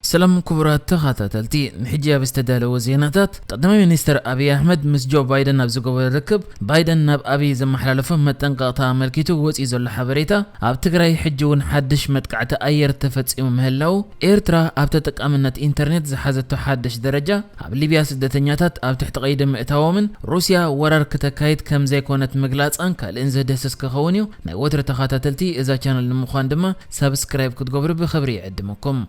ሰላም ክቡራት ተኸታተልቲ፣ ንሕጂ ኣብ ዝተዳለወ ዜናታት፣ ቀዳማይ ሚኒስትር ኣብይ ኣሕመድ ምስ ጆ ባይደን ኣብ ዝገበሮ ርክብ፣ ባይደን ናብ ኣብይ ዘመሓላለፎ መጠንቀቕታ ኣመልኪቱ ወፂኡ ዘሎ ሓበሬታ፣ ኣብ ትግራይ ሕጂ እውን ሓድሽ መጥቃዕቲ ኣየር ተፈፂሙ ምህላው፣ ኤርትራ ኣብ ተጠቃምነት ኢንተርኔት ዝሓዘቶ ሓድሽ ደረጃ፣ ኣብ ሊብያ ስደተኛታት ኣብ ትሕቲ ቀይዲ ምእታዎምን ሩስያ ወራር ክተካይድ ከም ዘይኮነት ምግላጻን ካልእን ዘድህስስ ክኸውን እዩ። ናይ ወትሪ ተኸታተልቲ እዛ ቻነል ንምዃን ድማ ሳብስክራይብ ክትገብሩ ብኽብሪ ይዕድመኩም።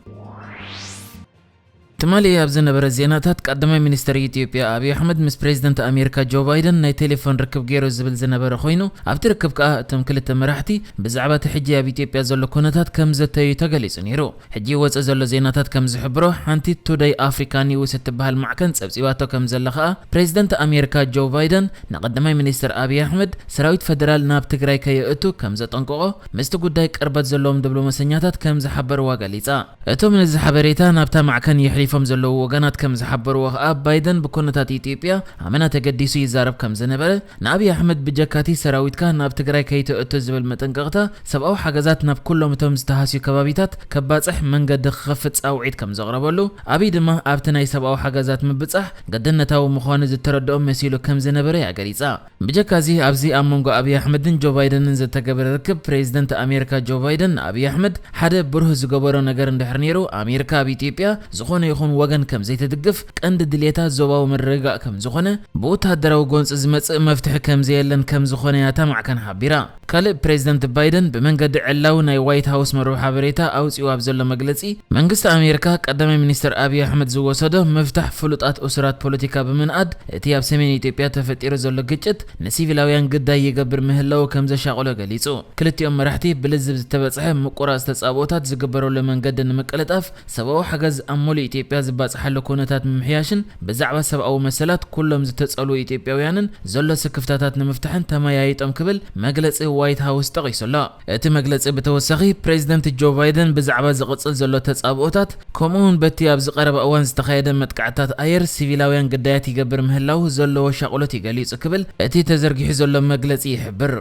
ትማሊ ኣብ ዝነበረ ዜናታት፣ ቀዳማይ ሚኒስትር ኢትዮጵያ ኣብይ ኣሕመድ ምስ ፕሬዚደንት ኣሜሪካ ጆ ባይደን ናይ ቴሌፎን ርክብ ገይሩ ዝብል ዝነበረ ኮይኑ፣ ኣብቲ ርክብ ከኣ እቶም ክልተ መራሕቲ ብዛዕባ እቲ ሕጂ ኣብ ኢትዮጵያ ዘሎ ኩነታት ከም ዘተዩ ተገሊጹ ነይሩ። ሕጂ ይወጽእ ዘሎ ዜናታት ከም ዝሕብሮ፣ ሓንቲ ቱደይ ኣፍሪካ ኒውስ እትበሃል ማዕከን ጸብጺባቶ ከም ዘላ ከኣ፣ ፕሬዚደንት ኣሜሪካ ጆ ባይደን ንቀዳማይ ሚኒስትር ኣብይ ኣሕመድ ሰራዊት ፈደራል ናብ ትግራይ ከየእቱ ከም ዘጠንቀቖ ምስቲ ጉዳይ ቅርበት ዘለዎም ዲፕሎማሰኛታት ከም ዝሓበርዋ ገሊጻ። እቶም ነዚ ሓበሬታ ናብታ ማዕከን የሕሊፎም ዘለዉ ወገናት ከም ዝሓበርዎ ከኣ፣ ባይደን ብኩነታት ኢትዮጵያ ኣመና ተገዲሱ ይዛረብ ከም ዝነበረ፣ ንኣብይ ኣሕመድ ብጀካቲ ሰራዊትካ ናብ ትግራይ ከይተእቱ ዝብል መጠንቀቕታ፣ ሰብኣዊ ሓገዛት ናብ ኩሎም እቶም ዝተሃስዩ ከባቢታት ከባጽሕ መንገዲ ክኸፍት ጻውዒት ከም ዘቕረበሉ፣ ኣብይ ድማ ኣብቲ ናይ ሰብኣዊ ሓገዛት ምብጻሕ ግድነታዊ ምዃኑ ዝተረድኦ መሲሉ ከም ዝነበረ እያ ገሊጻ። ብጀካዚ ኣብዚ ኣብ መንጎ ኣብይ ኣሕመድን ጆ ባይደንን ዝተገበረ ርክብ፣ ፕሬዚደንት ኣሜሪካ ጆ ባይደን ንኣብይ ኣሕመድ ሓደ ብሩህ ዝገበሮ ነገር እንድሕር ነይሩ፣ ኣሜሪካ ኣብ ኢትዮጵያ ዝኾነ ይኹን ወገን ከም ዘይትድግፍ፣ ቀንዲ ድልየታ ዞባዊ ምርግጋእ ከም ዝኾነ፣ ብወተሃደራዊ ጎንፂ ዝመፅእ መፍትሒ ከም ዘየለን ከም ዝኾነ እያ እታ ማዕከን ሓቢራ። ካልእ ፕሬዚደንት ባይደን ብመንገዲ ዕላዊ ናይ ዋይት ሃውስ መርበብ ሓበሬታ ኣውፂኡ ኣብ ዘሎ መግለፂ፣ መንግስቲ ኣሜሪካ ቀዳማይ ሚኒስትር ኣብይ ኣሕመድ ዝወሰዶ ምፍታሕ ፍሉጣት እሱራት ፖለቲካ ብምንኣድ፣ እቲ ኣብ ሰሜን ኢትዮጵያ ተፈጢሩ ዘሎ ግጭት ንሲቪላውያን ግዳይ ይገብር ምህላው ከም ዘሻቕሎ ገሊጹ። ክልቲኦም መራሕቲ ብልዝብ ዝተበጽሐ ምቁራጽ ተጻብኦታት ዝግበረሉ መንገዲ ንምቅልጣፍ ሰብኣዊ ሓገዝ ኣብ ሙሉእ ኢትዮጵያ ዝባጽሓሉ ኩነታት ምምሕያሽን ብዛዕባ ሰብኣዊ መሰላት ኩሎም ዝተጸልዉ ኢትዮጵያውያንን ዘሎ ስክፍታታት ንምፍታሕን ተመያይጦም ክብል መግለጺ ዋይት ሃውስ ጠቒሱ ኣሎ። እቲ መግለጺ ብተወሳኺ፣ ፕሬዚደንት ጆ ባይደን ብዛዕባ ዝቕጽል ዘሎ ተጻብኦታት፣ ከምኡ'ውን በቲ ኣብዚ ቀረባ እዋን ዝተኻየደ መጥቃዕትታት ኣየር ሲቪላውያን ግዳያት ይገብር ምህላው ዘለዎ ሻቕሎት እዩ ገሊጹ ክብል እቲ ተዘርጊሑ ዘሎ መግለጺ ይሕብር።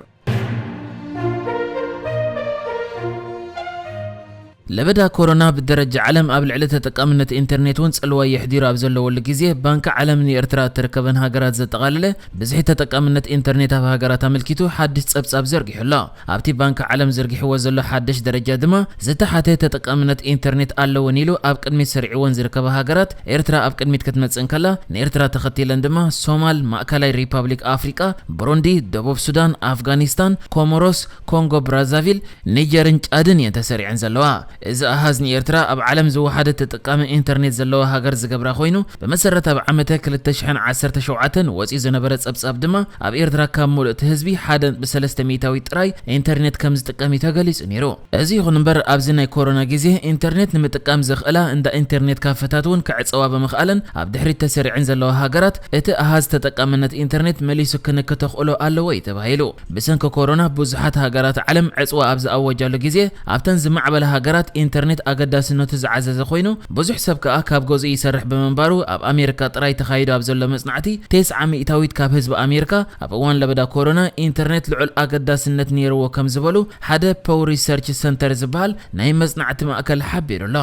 ለበዳ ኮሮና ብደረጃ ዓለም ኣብ ልዕሊ ተጠቃምነት ኢንተርኔት እውን ጽልዋ የሕዲሩ ኣብ ዘለወሉ ግዜ፣ ባንኪ ዓለም ንኤርትራ እተረከበን ሃገራት ዘጠቓለለ ብዝሒ ተጠቃምነት ኢንተርኔት ኣብ ሃገራት ኣመልኪቱ ሓድሽ ጸብጻብ ዘርጊሑ ኣሎ። ኣብቲ ባንኪ ዓለም ዘርጊሕዎ ዘሎ ሓድሽ ደረጃ ድማ፣ ዝተሓተ ተጠቃምነት ኢንተርኔት ኣለወን ኢሉ ኣብ ቅድሚት ሰሪዕወን ዝርከባ ሃገራት፣ ኤርትራ ኣብ ቅድሚት ክትመጽእ እንከላ፣ ንኤርትራ ተኸቲለን ድማ ሶማል፣ ማእከላይ ሪፓብሊክ ኣፍሪቃ፣ ብሩንዲ፣ ደቡብ ሱዳን፣ ኣፍጋኒስታን፣ ኮሞሮስ፣ ኮንጎ ብራዛቪል፣ ኒጀርን ጫድን እየን ተሰሪዐን ዘለዋ። እዚ ኣሃዝ ንኤርትራ ኣብ ዓለም ዝወሓደ ተጠቃሚ ኢንተርኔት ዘለዋ ሃገር ዝገብራ ኮይኑ፣ ብመሰረት ኣብ ዓመተ ክልተ ሽሕን ዓሰርተ ሸውዓተን ወጺኡ ዝነበረ ጸብጻብ ድማ፣ ኣብ ኤርትራ ካብ ምሉእ እቲ ህዝቢ ሓደ ነጥቢ ሰለስተ ሚእታዊት ጥራይ ኢንተርኔት ከም ዝጥቀም እዩ ተገሊጹ ነይሩ። እዚ ይኹን እምበር፣ ኣብዚ ናይ ኮሮና ግዜ ኢንተርኔት ንምጥቃም ዘኽእላ እንዳ ኢንተርኔት ካፈታት እውን ክዕጸዋ ብምኽኣለን፣ ኣብ ድሕሪት ተሰሪዐን ዘለዋ ሃገራት፣ እቲ ኣሃዝ ተጠቃምነት ኢንተርኔት መሊሱ ክንኪ ተኽእሎ ኣለዎ እዩ ተባሂሉ። ብሰንኪ ኮሮና፣ ብዙሓት ሃገራት ዓለም ዕጽዋ ኣብ ዝኣወጃሉ ግዜ፣ ኣብተን ዝማዕበላ ሃገራት ኢንተርኔት ኣገዳስነቱ ዝዓዘዘ ኮይኑ፣ ብዙሕ ሰብ ከኣ ካብ ገዝኡ ይሰርሕ ብምንባሩ፣ ኣብ ኣሜሪካ ጥራይ ተኻይዱ ኣብ ዘሎ መጽናዕቲ፣ ተስዓ ሚእታዊት ካብ ህዝቢ ኣሜሪካ ኣብ እዋን ለበዳ ኮሮና ኢንተርኔት ልዑል ኣገዳስነት ነይርዎ ከም ዝበሉ ሓደ ፖው ሪሰርች ሰንተር ዝበሃል ናይ መጽናዕቲ ማእከል ሓቢሩ ኣሎ።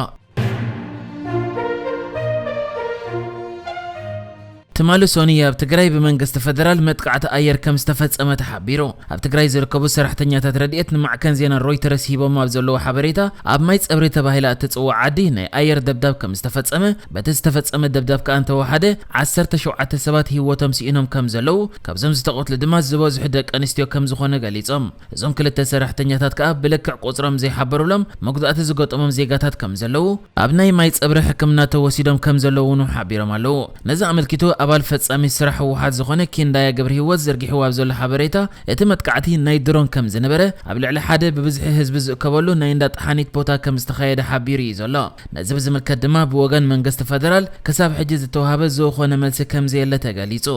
ትማሊ ሶኒ ኣብ ትግራይ ብመንግስቲ ፈደራል መጥቃዕቲ ኣየር ከም ዝተፈጸመ ተሓቢሩ። ኣብ ትግራይ ዝርከቡ ሰራሕተኛታት ረድኤት ንማዕከን ዜና ሮይተርስ ሂቦም ኣብ ዘለዉ ሓበሬታ፣ ኣብ ማይ ጸብሪ ተባሂላ እትጽዋዕ ዓዲ ናይ ኣየር ደብዳብ ከም ዝተፈጸመ፣ በቲ ዝተፈጸመ ደብዳብ ከኣ እንተወሓደ ዓሰርተ ሸውዓተ ሰባት ህይወቶም ስኢኖም ከም ዘለዉ፣ ካብዞም ዝተቐትሉ ድማ ዝበዝሑ ደቂ ኣንስትዮ ከም ዝኾነ ገሊጾም። እዞም ክልተ ሰራሕተኛታት ከኣ ብልክዕ ቁጽሮም ዘይሓበሩሎም መጉዳእቲ ዝገጠሞም ዜጋታት ከም ዘለዉ፣ ኣብ ናይ ማይ ጸብሪ ሕክምና ተወሲዶም ከም ዘለዉ እውን ሓቢሮም ኣለዉ። ነዚ ኣመልኪቱ ኣባል ፈጻሚ ስራሕ ህወሓት ዝኾነ ኪንዳያ ገብረሂወት ዘርጊሕዎ ኣብ ዘሎ ሓበሬታ፣ እቲ መጥቃዕቲ ናይ ድሮን ከም ዝነበረ፣ ኣብ ልዕሊ ሓደ ብብዝሒ ህዝቢ ዝእከበሉ ናይ እንዳ ጠሓኒት ቦታ ከም ዝተኻየደ ሓቢሩ እዩ ዘሎ። ነዚ ብዝምልከት ድማ ብወገን መንግስቲ ፈደራል ክሳብ ሕጂ ዝተዋህበ ዝኾነ መልሲ ከም ዘየለ ተገሊጹ።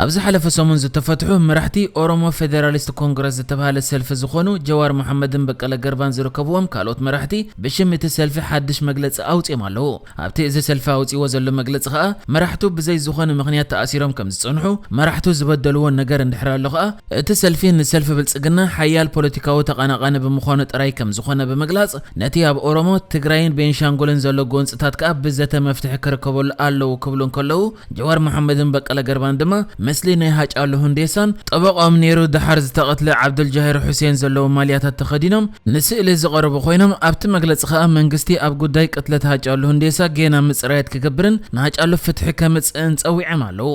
ኣብ ዝሓለፈ ሰሙን ዝተፈትሑ መራሕቲ ኦሮሞ ፌደራሊስት ኮንግረስ ዝተባሃለ ሰልፊ ዝኾኑ ጀዋር መሓመድን በቀለ ገርባን ዝርከብዎም ካልኦት መራሕቲ ብሽም እቲ ሰልፊ ሓድሽ መግለጺ ኣውጺኦም ኣለዉ። ኣብቲ እዚ ሰልፊ ኣውጺዎ ዘሎ መግለጺ ከኣ፣ መራሕቱ ብዘይ ዝኾነ ምኽንያት ተኣሲሮም ከም ዝጸንሑ፣ መራሕቱ ዝበደልዎ ነገር እንድሕር ኣሎ ከኣ፣ እቲ ሰልፊ ንሰልፊ ብልጽግና ሓያል ፖለቲካዊ ተቐናቓኒ ብምዃኑ ጥራይ ከም ዝኾነ ብምግላጽ፣ ነቲ ኣብ ኦሮሞ፣ ትግራይን ቤንሻንጉልን ዘሎ ጎንጽታት ከኣ ብዘተ መፍትሒ ክርከበሉ ኣለዉ ክብሉ እንከለዉ፣ ጀዋር መሓመድን በቀለ ገርባን ድማ ምስሊ ናይ ሃጫሉ ሁንዴሳን ጠበቃኦም ነይሩ ድሓር ዝተቐትለ ዓብዱል ጃሂር ሑሴን ዘለዎም ማልያታት ተኸዲኖም ንስእሊ ዝቐረቡ ኮይኖም፣ ኣብቲ መግለጺ ከኣ መንግስቲ ኣብ ጉዳይ ቅትለት ሃጫሉ ሁንዴሳ ጌና ምጽራያት ክገብርን ንሃጫሉ ፍትሒ ከምጽእን ጸዊዖም ኣለዉ።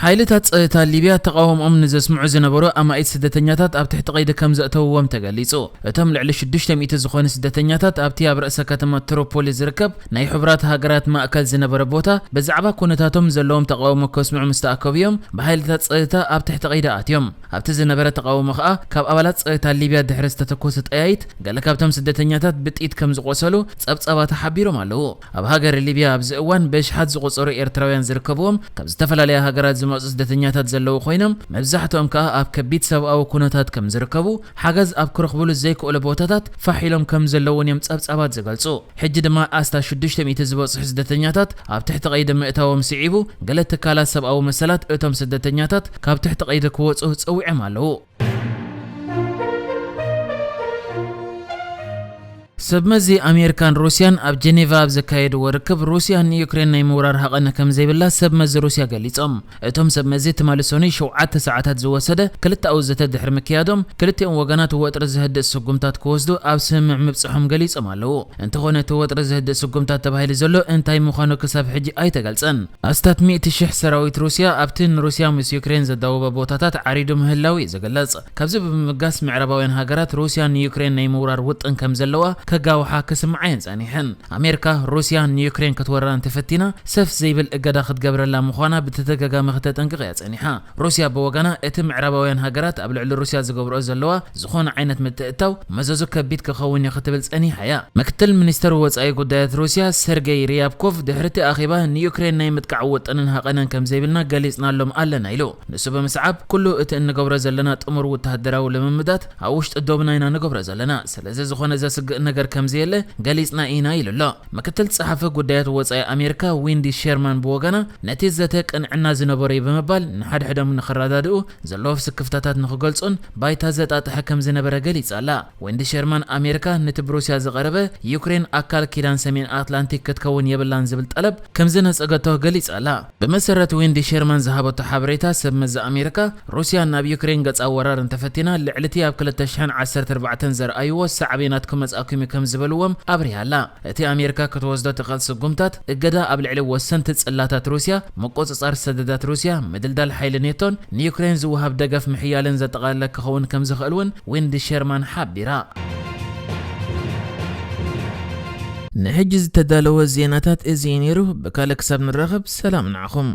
ሓይልታት ጸጥታ ሊብያ ተቓውሞኦም ንዘስምዑ ዝነበሩ ኣማኢት ስደተኛታት ኣብ ትሕቲ ቀይዲ ከም ዘእተውዎም ተገሊጹ። እቶም ልዕሊ ሽዱሽተ ሚእቲ ዝኾኑ ስደተኛታት ኣብቲ ኣብ ርእሰ ከተማ ትሮፖሊ ዝርከብ ናይ ሕቡራት ሃገራት ማእከል ዝነበረ ቦታ ብዛዕባ ኩነታቶም ዘለዎም ተቓውሞ ከስምዑ ምስ ተኣከቡ እዮም ብሓይልታት ጸጥታ ኣብ ትሕቲ ቀይዲ ኣትዮም። ኣብቲ ዝነበረ ተቓውሞ ከኣ ካብ ኣባላት ጸጥታ ሊብያ ድሕሪ ዝተተኮሰ ጠያይት ገለ ካብቶም ስደተኛታት ብጥይት ከም ዝቖሰሉ ጸብጻባት ሓቢሮም ኣለዉ። ኣብ ሃገር ሊብያ ኣብዚ እዋን ብኣሽሓት ዝቑጸሩ ኤርትራውያን ዝርከብዎም ካብ ዝተፈላለያ ሃገራት ዝመጹ ስደተኛታት ዘለዉ ኮይኖም፣ መብዛሕትኦም ከኣ ኣብ ከቢድ ሰብኣዊ ኩነታት ከም ዝርከቡ፣ ሓገዝ ኣብ ክረኽብሉ ዘይክእሉ ቦታታት ፋሕ ኢሎም ከም ዘለዉን እዮም ጸብጻባት ዝገልጹ። ሕጂ ድማ ኣስታት ሽዱሽተ ሚእቲ ዝበጽሑ ስደተኛታት ኣብ ትሕቲ ቀይዲ ምእታዎም ስዒቡ፣ ገለ ትካላት ሰብኣዊ መሰላት እቶም ስደተኛታት ካብ ትሕቲ ቀይዲ ክወጹ ጸዊዖም ኣለዉ። ሰብ መዚ ኣሜሪካን ሩስያን ኣብ ጀኔቫ ኣብ ዘካየድዎ ርክብ፣ ሩስያ ንዩክሬን ናይ ምውራር ሃቐነ ከም ዘይብላ ሰብ መዚ ሩስያ ገሊጾም። እቶም ሰብ መዚ ትማሊ ሰኑይ ሸውዓተ ሰዓታት ዝወሰደ ክልተኣዊ ዘተ ድሕሪ ምክያዶም፣ ክልቲኦም ወገናት ወጥሪ ዘህድእ ስጉምታት ክወስዱ ኣብ ስምምዕ ምብጽሖም ገሊጾም ኣለዉ። እንተኾነ እቲ ወጥሪ ዘህድእ ስጉምታት ተባሂሉ ዘሎ እንታይ ምዃኑ ክሳብ ሕጂ ኣይተገልጸን። ኣስታት ሚእቲ ሽሕ ሰራዊት ሩስያ ኣብቲ ንሩስያ ምስ ዩክሬን ዘዳወበ ቦታታት ዓሪዱ ምህላው እዩ ዝግለጽ። ካብዚ ብምብጋስ ምዕራባውያን ሃገራት ሩስያ ንዩክሬን ናይ ምውራር ውጥን ከም ዘለዋ ከጋውሓ ክስምዓ እየን ጸኒሐን። ኣሜሪካ ሩስያ ንዩክሬን ክትወራ እንተፈቲና ሰፍ ዘይብል እገዳ ክትገብረላ ምዃና ብተደጋጋሚ ክተጠንቅቕ እያ ጸኒሓ። ሩስያ ብወገና እቲ ምዕራባውያን ሃገራት ኣብ ልዕሊ ሩስያ ዝገብርኦ ዘለዋ ዝኾነ ዓይነት ምትእትታው መዘዙ ከቢድ ክኸውን እዩ ክትብል ጸኒሓ እያ። ምክትል ሚኒስተር ወጻኢ ጉዳያት ሩስያ ሰርጌይ ሪያብኮቭ ድሕሪ እቲ ኣኼባ ንዩክሬን ናይ ምጥቃዕ ውጥንን ሃቐነን ከም ዘይብልና ገሊጽናሎም ኣለና ኢሉ። ንሱ ብምስዓብ፣ "ኩሉ እቲ እንገብሮ ዘለና ጥሙር ወተሃደራዊ ልምምዳት ኣብ ውሽጢ ዶብና ኢና ንገብሮ ዘለና። ስለዚ ዝኾነ ዘስግእ ነገር ከም ዘየለ ገሊጽና ኢና" ኢሉ ኣሎ። ምክትል ጸሓፊ ጉዳያት ወጻኢ ኣሜሪካ ዊንዲ ሸርማን ብወገና፣ "ነቲ ዘተ ቅንዕና ዝነበሮ እዩ" ብምባል፣ ንሓድሕዶም ንኽረዳድኡ ዘለዎ ስክፍታታት ንኽገልጹን ባይታ ዘጣጥሐ ከም ዝነበረ ገሊጻ ኣላ። ዊንዲ ሸርማን ኣሜሪካ ነቲ ብሩስያ ዝቐረበ ዩክሬን ኣካል ኪዳን ሰሜን ኣትላንቲክ ክትከውን የብላን ዝብል ጠለብ ከም ዝነጸገቶ ገሊጻ ኣላ። ብመሰረት ዊንዲ ሸርማን ዝሃበቶ ሓበሬታ፣ ሰብ መዚ ኣሜሪካ፣ ሩስያ ናብ ዩክሬን ገጻ ወራር እንተፈቲና፣ ልዕሊ እቲ ኣብ ክልተ ሽሕን ዓሰርተ ኣርባዕተን ዘርኣይዎ ሳዕቤናት ክመጽኣኩም እዩ ከም ዝበልዎም ኣብሪሃ ኣላ። እቲ ኣሜሪካ ክትወስዶ ትኽእል ስጉምታት፣ እገዳ ኣብ ልዕሊ ወሰንቲ ጽላታት ሩስያ፣ ምቁጽጻር ሰደዳት ሩስያ፣ ምድልዳል ሓይሊ ኔቶን ንዩክሬን ዝወሃብ ደገፍ ምሕያልን ዘጠቓለለ ክኸውን ከም ዝኽእል እውን ዊንዲ ሸርማን ሓቢራ። ንሕጂ ዝተዳለወ ዜናታት እዚ እዩ ነይሩ። ብካልእ ክሳብ ንራኸብ፣ ሰላም ንዓኹም።